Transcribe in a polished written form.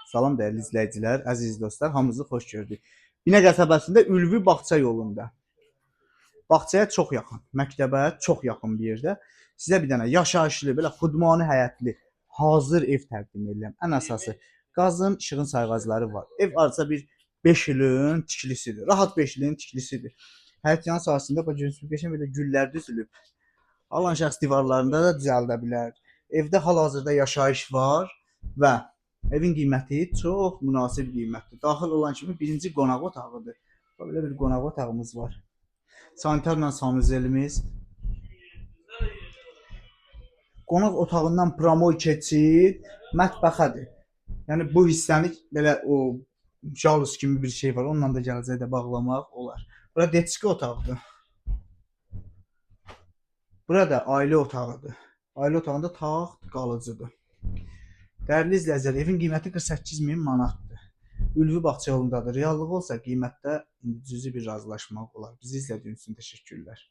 Salam dəyərli izləyicilər, əziz dostlar, hamınızı xoş gördük. Binə qəsəbəsində Ülvi Bağça yolunda. Bağçaya çox yaxın, məktəbə çox yaxın bir yerdə sizə bir dənə yaşayışlı, belə xudmani həyətli hazır ev təqdim edirəm. Ən əsası qazın, işığın sayğacları var. Ev hardasa bir 5 ilin tikilisidir. Rahat 5 ilin tikilisidir. Həyət yan sahəsində bax görürsünüz, qəşəng belə güllər düzülüb. Alan şəxs divarlarında da düzəldə bilər. Evdə hal-hazırda yaşayış var və evin qiyməti çox münasib qiymətdir. Daxil olan kimi birinci qonaq otağıdır. Bax, belə bir qonaq otağımız var. Sanitarla sanuzelimiz. Qonaq otağından promoy keçid mətbəxədir. Yəni bu hissəni belə o jaluz kimi bir şey var. Onunla da gələcəkdə bağlamaq olar. Bura detski otağıdır. Burada ailə otağıdır. Ailə otağında taxt qalıcıdır. Dəyərli izləyicilər, evin qiyməti 48 min manatdır. Ülvi bağça yolundadır. Reallıq olsa qiymətdə indi cüzi bir razılaşmaq olar. Bizi izlədiyiniz üçün təşəkkürlər.